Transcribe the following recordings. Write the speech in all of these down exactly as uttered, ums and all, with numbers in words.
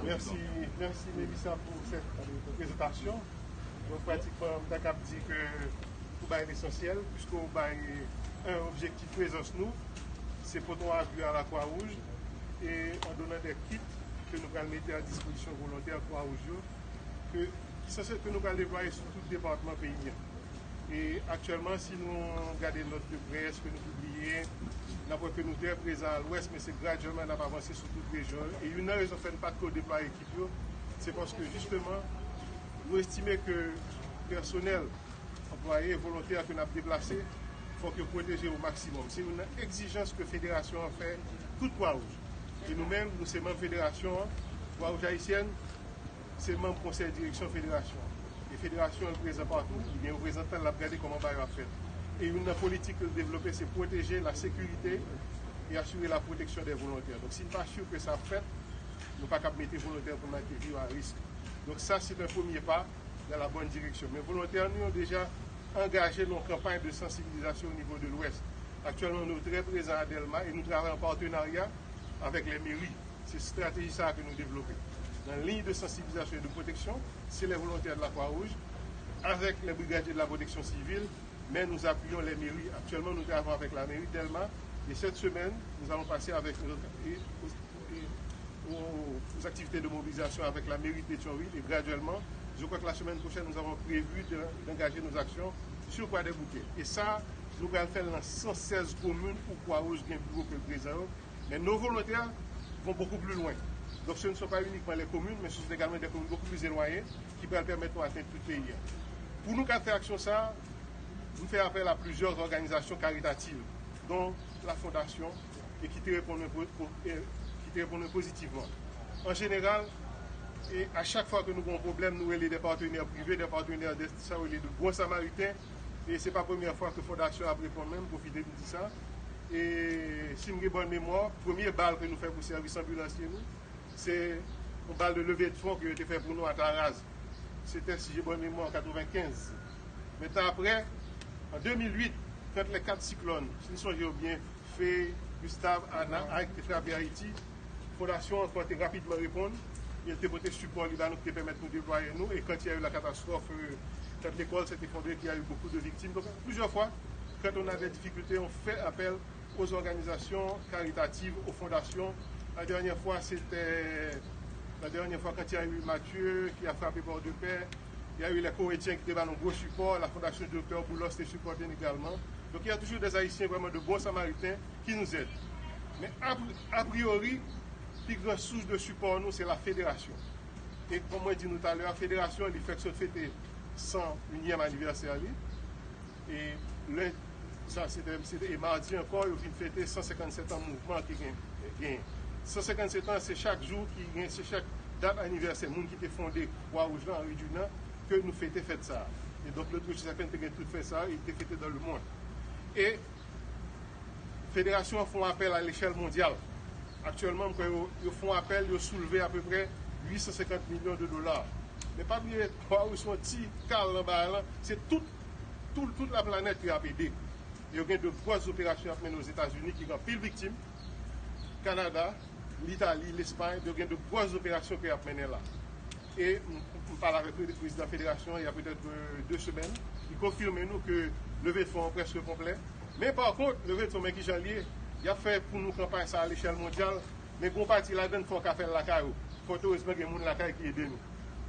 Mèsi, mèsi Melissa pou sèt prezantasyon. Donk pratikman m ta kab di ke ou bay lesansyèl, piske ou bay en objektif prezans nou, se pote yon apui a Lakwa Wouj, e an donan de kit ke nou pral mete a dispozisyon volontè Kwa Wouj yo, ke, ki sanse ke nou pral deplwaye sou tout depatman peyi a. E aktyèlman, si nou gade nòt de près ke nou pibliye, n ap wè ke nou trè prezan a Lwès, men se gradyèlman n ap avanse sou tout rejyon. E youn nan rezon fè n pa t ko deplwaye ekip yo, se paske jisteman, nou estime ke pèsonèl, anplwaye, volontè ke n ap deplase, fòk yo pwoteje o maksimòm. Se youn nan egzijans ke federasyon an fè tout Kwa Wouj. E nou menm, nou se manm federasyon an, Kwa Wouj Ayisyèn, se manm konsèy direksyon federasyon an. E federasyon an prezan patou, li gen reprezantan l ap gade kòman bagay yo ap fèt. E youn nan politik ke l devlope, se pwoteje la sekirite e asire la pwoteksyon dè volontè. Donk, si n pa si ke sa ap fèt, nou pa kab mete volontè pou n akeyi yo a risk. Donk, sa, se yon premye pa dans la bonne direction. Men volontè nou yo deja angaje nan yon kanpay de sansibilizasyon o nivo de Lwès. Aktyèlman, nou trè prezan a Dèlma e nou travay an patenarya avèk lè meri. Se estrateji sa a ke nou devlope. Nan liy de sansibilizasyon e de pwoteksyon, se lè volontè de la Kwa Wouj, avèk lè brigadye de la pwoteksyon sivil, men nou apiyons lè meri. Aktyèlman, nou travay avèk la meri de Dèlma, e sèt semèn, nou alon pase avèk, e, e, aux, aux activités de mobilisation avec la mairie de Pétion-Ville et graduellement, je crois que la semaine prochaine, nous avons prévu de, d'engager nos actions sur Croix des Bouquets. E sa, nou pral fè l nan san sèz komin ou Kwa Wouj gen biwo ke l prezan yo. Mais nos volontaires vont beaucoup plus loin. Donc ce ne sont pas uniquement les communes, mais ce sont également des communes beaucoup plus éloignées qui pral pèmèt nou atenn tout peyi a. Pou nou ka fè aksyon sa, nou fè apèl a plizyè òganizasyon karitativ, dont la Fondation, e ki te reponn nou po-, po-, e ki te reponn nou pozitivman. An jeneral, e a chak fwa ke nou gen yon pwoblèm, nou rele de patenè prive, de patenè de sa yo rele de bon samariten, e se pa premyè fwa ke fondasyon ap reponn mwen, m pwofite m di sa. E si m gen bòn memwa, premye bal ke nou fè pou sèvis anbilansye nou, se yon bal de leve de fon ke yo te fè pou nou a Taraz. Se te, si j'ai bonne mémoire, an katrevenkenz. Men tan apre, an de mil uit, kant lè kat siklòn, si n sonje yo byen, Fé, Gustav, Ana, Ike te frape Ayiti, fondasyon an te rapidman reponn, e l te pote sipò li ba nou ki te pèmèt nou deplwaye nou, e quand il y a eu la catastrophe, euh, quand l'école s'est effondrée, qu'il y a eu beaucoup de victimes. Donc, plusieurs fois, quand on a des difficultés, on fait appel aux organisations caritatives, aux fondations. La dernière fois, c'était, la dernière fois, quand il y a eu Mathieu qui a frappé Port-de-Paix, il y a eu les Kowetyens ki te ba nou gwo sipò, la Fondation Docteur Boulos te sipòte n egalman. Donc, il y a toujours des Haïtiens vraiment de bons samaritains qui nous aident. Men a, a priori, pi gran sous de sipò nou, se la federasyon. E kòm mwen di nou talè a, federasyon, li fèk sot fete san inyèm anivèsè li. E lè, sa se te, se te, e madi ankò, yo vin fete san senkannsèt an mouvman ki gen, gen. San senkannsèt an, se chak jou ki gen, se chak dat anivèsè moun ki te fonde Kwa Wouj lan, Henri Dunant, ke nou fete fèt sa a. E donk, le trente juin, te gen tout fèt sa a, e te fete dans le monde. E federasyon an fè yon apèl a lechèl mondyal. Aktyèlman, m kwè yo, yo fè yon apèl, yo soulve apeprè uit san senkant milyon de dola. Men pa bliye, Kwa Wouj se yon ti kal nan bagay lan, se tout, tout, tout laplanèt ki ap ede. Yo gen de gwòs operasyon y ap mennen Ozetazini ki gen anpil viktim, Kanada, Litali, Lespay, yo gen de gwòs operasyon ke y ap mennen la. E m, m pale avèk pre-, prezidan federasyon an, il y a peut-être, euh, deux semaines, li konfime nou ke leve de fon an prèske konplè. Men pa kont, leve de fon, men kijan l ye, y ap fè pou nou kanpay sa a lechèl mondyal, men gon pati ladan n fò w ka fè l lakay ou. Fòterezman, gen moun lakay ki ede nou.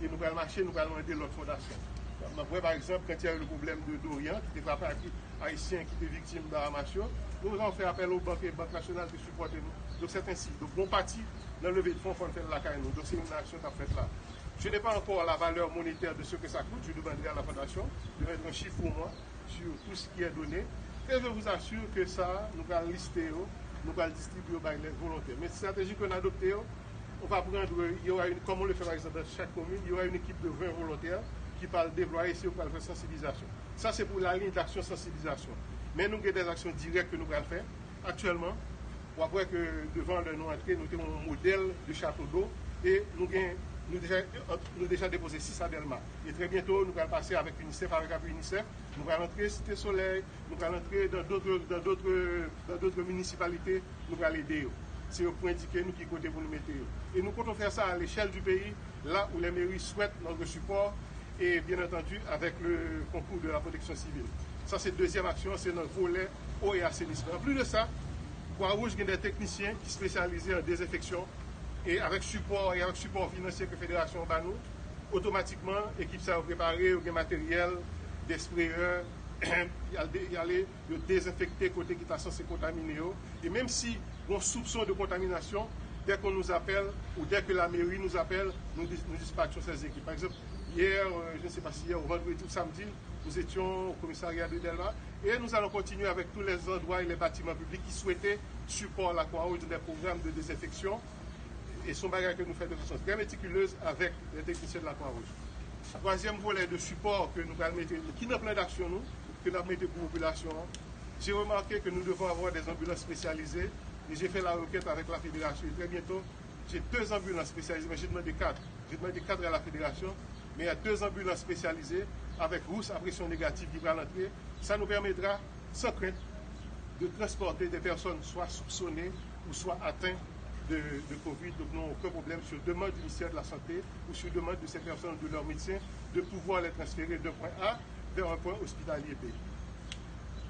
E nou pral mache, nou pral mande lòt fondasyon. M ap wè, pa egzanp, quand il y a eu le problème de Dorian, ki te frape ak Ayisyen ki te viktim Bahamas yo, nou pral fè apèl o bank e Bank Nasyonal te sipòte nou. Donk, c'est ainsi. Donk, gon pati nan leve de fon, fò n fè l lakay nou. Donk, se yon aksyon k ap fèt la. Je n'ai pas encore la valeur monétaire de ce que ça coûte. Je demanderai à la fondation de mettre un chiffre pour moi sur tout ce qui est donné. Et je vous assure que sa, nou pral liste yo, nou pral distribye yo bay lè volontè. Men estrateji ke n adopte yo, on va prendre, il y aura une, comme on le fait par exemple dans chaque commune, il y aura une équipe de vingt volontaires qui pral deplwaye si yo pral fè sansibilizasyon. Sa se pou la ligne d'action sansibilizasyon. Men nou gen des actions directes ke nou pral fè. Aktyèlman, w ap wè ke devan lè nou antre, nou te yon modèl de château d'eau e nou gen, nou deja, nou deja depoze sis a Dèlma. E trè byento, nou pral pase avèk UNICEF, avèk apui UNICEF, nou pral antre Site Solèy, nou pral antre dans d'autres, dans d'autres, dans d'autres municipalités, nou pral ede yo. se yo pou endike nou ki kote pou nou mete yo. E nou konte fè sa à l'échelle du pays, là où les mairies souhaitent notre support, et bien entendu avec le concours de la protection civile. Sa se dezyèm aksyon, se nan volè eau et assainissement. Anplis de sa, Kwa Wouj gen de teknisyen ki espesyalize an dezenfeksyon, e avèk sipò, e avèk sipò finansye ke federasyon an ba nou, otomatikman, ekip sa yo prepare, yo gen materyèl, de spreyè, y al de-, y ale, yo dezenfekte kote ki ta sanse kontamine yo. E menm si yon soupson de kontaminasyon, dès qu'on nous appelle ou dès que la mairie nous appelle, nous dis-, nous dispatchons ces équipes. Par exemple, hier, euh, je ne sais pas si hier ou vendredi ou samedi, nous étions au commissariat de Dèlma et nous allons continuer avec tous les endroits et les bâtiments publics qui souhaitaient support la Croix-Rouge dans des programmes de désinfection. E se yon bagay ke nou fè de fason trè metikileuz avèk lè teknisyen de la Croix-Rouge. Twazyèm volè de sipò ke nou pral mete, ki nan plan d'aksyon nou, ke n ap mete pou popilasyon an, j'ai remarqué que nous devons avoir des ambulances spécialisées et j'ai fait la requête avec la fédération et très bientôt, j'ai deux ambulances spécialisées, mais j'ai demandé quatre. J'ai demandé quatre à la fédération, mais il y a deux ambulances spécialisées avec housse à pression négative qui va rentrer. Ça nous permettra, sans crainte, de transporter des personnes soit soupçonnées ou soit atteintes de, de covid. Donc, nous n'avons aucun problème sur demande du ministère de la Santé ou sur demande de ces personnes ou de leurs médecins de pouvoir les transférer d'un point A vers un point hospitalier B.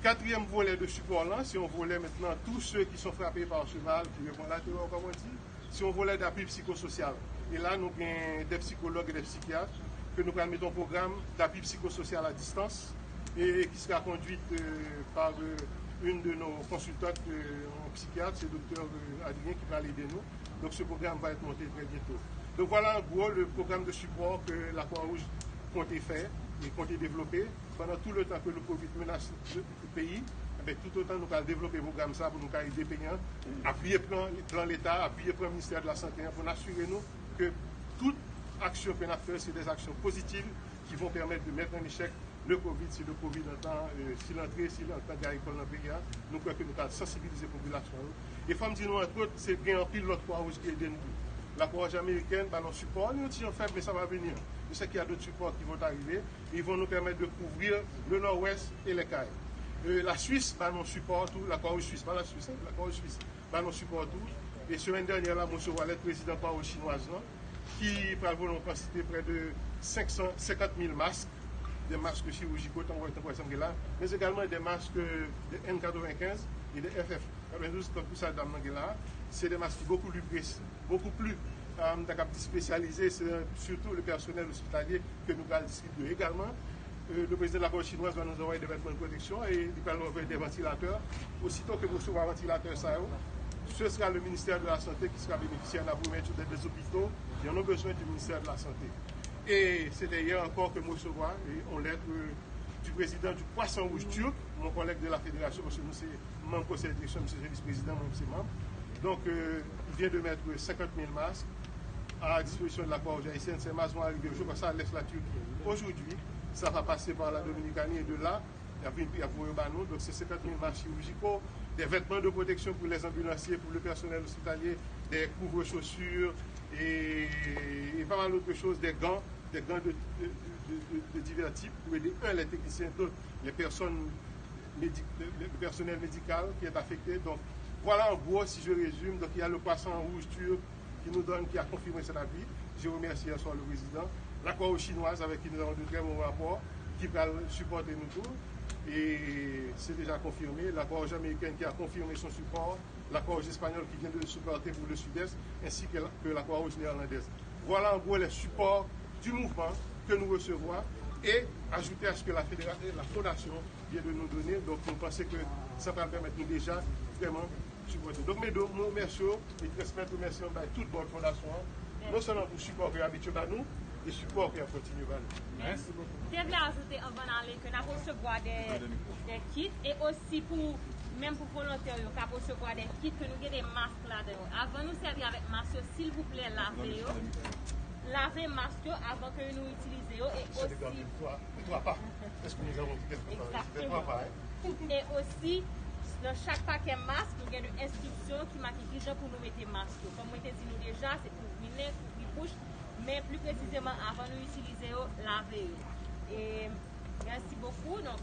Katriyèm volè de sipò lan, se yon volè mentnan, tous ceux qui sont frappés par ce mal, qui répond à la terreur, comme on dit, se yon volè d'appui psychosocial. E la, nou gen de psikològ e de psikyat ke nou pral mete yon pwogram d'appui psychosocial à distance et qui sera conduite, euh, par, euh, une de nos consultantes, euh, en psychiatre, c'est docteur, euh, Adrien qui va l'aider nous. Donc ce programme va être monté très bientôt. Donc voilà en gros le programme de support que la Croix-Rouge compte faire et compte développer pendant tout le temps que le covid menace le, le pays. Enben, tout otan nou pral devlope pwogram sa pou nou ka ede peyi an, apiye plan, plan Leta, apiye plan Ministè de la Sante an pou n asire nou ke tout aksyon ke n ap fè, se des actions positives qui vont permettre de mettre en échec le covid, si le covid antan, euh, si l antre, si l antan gaye kò l nan peyi a, nou kwè ke nou ka sansibilize popilasyon an. E fò m di nou, entre autres, se gen anpil lòt Kwa Wouj ki ede nou tou. La Croix-Rouge américaine ba nou sipò, li yon ti jan fèb, men sa va vini. Je sais qu'il y a d'autres supports qui vont arriver, ils vont nous permettre de couvrir le nord-ouest et les Caraïbes. Euh, la Suisse ba nou sipò tou, la Croix-Rouge Suisse, pa la Suisse, hein, la Croix-Rouge Suisse ba nou sipò tou. E semèn dènyè la, mwen resevwa lèt prezidan Kwa Wouj chinwaz lan, ki pral voye yon kantite prè de senk san senkant mil mask, des masques chirurgicaux, tankou, tankou sa m gen la, mais également des masques de N quatre-vingt-quinze et de F F quatre-vingt-douze, tankou sa dam nan gen la. C'est des masques beaucoup plus précis, beaucoup plus, euh, m ta kab di, spécialisés, c'est surtout le personnel hospitalier que nous allons distribuer également. Euh, le président de la Croix-Rouge chinoise va nous envoyer des vêtements de protection et il va nous envoyer des ventilateurs. Aussitôt que nous recevrons ventilateur sa yo, ce sera le ministère de la Santé qui sera bénéficiaire. N ap remèt yo dans des hôpitaux qui en ont besoin du ministère de la Santé. Et c'était hier encore que nous recevons, euh, une lettre, euh, du président du Croissant Rouge turc, mon collègue de la fédération, parce que nous, c'est manm konsèy direksyon, misye se vis-prezidan, mwen se manm. Donc, euh, il vient de mettre cinquante mille masques à disposition de la Croix-Rouge haïtienne. Ces masques vont arriver, je crois, ça laisse la Turquie aujourd'hui. Ça va passer par la Dominicanie et de là, il y a, il y a pour nous. Donc, c'est cinquante mille masques chirurgicaux, des vêtements de protection pour les ambulanciers, pour le personnel hospitalier, des couvre-chaussures et, et pas mal d'autres choses, des gants, des gants de, de, de, de, de divers types pour aider, un, les techniciens, d'autres, les personnes médi-, le, le personnel médical qui est affecté. Donc, voilà en gros, si je résume. Donc, il y a le Croissant Rouge turc qui nous donne, qui a confirmé cet appui. Je remercie hier soir le président. La Croix-Rouge chinoise, avec qui nous avons de très bons rapports, qui va supporter nous tous. Et c'est déjà confirmé. La Croix-Rouge américaine qui a confirmé son support. La Croix-Rouge espagnole qui vient de nous supporter pour le sud-est, ainsi que la, que la Croix-Rouge néerlandaise. Voilà en gros les supports du mouvement que nous recevons et ajouter à ce que la fédéra-, la fondation vient de nous donner. Donc, nou panse ke sa va pèmèt nou deja vrèman sipòte. Donk, Medo, mwen remèsye w e transmèt remèsiman bay tout bòd fondasyon an, non sèlman pou sipò ke yo abitye ba nou, e sipò ke y ap kontinye ba nou. Mèsi bokou. Te vle ajoute anvan n ale ke n ap resevwa de, de kit, e osi pou, menm pou volontè yo k ap resevwa de kit, ke nou gen de mask ladan yo. Avan nou sèvi avèk mask yo, silvouplè, lave yo. Lave mask yo avan ke nou itilize yo, e osi Exactement. E osi, nan chak pakè mask, nou gen de enstriksyon ki make kijan pou nou mete mask yo. Kòm mwen te di nou deja, se kouvri nen, kouvri bouch, men pli presizeman, avan nou itilize yo, lave yo. E, mèsi bokou. Donk,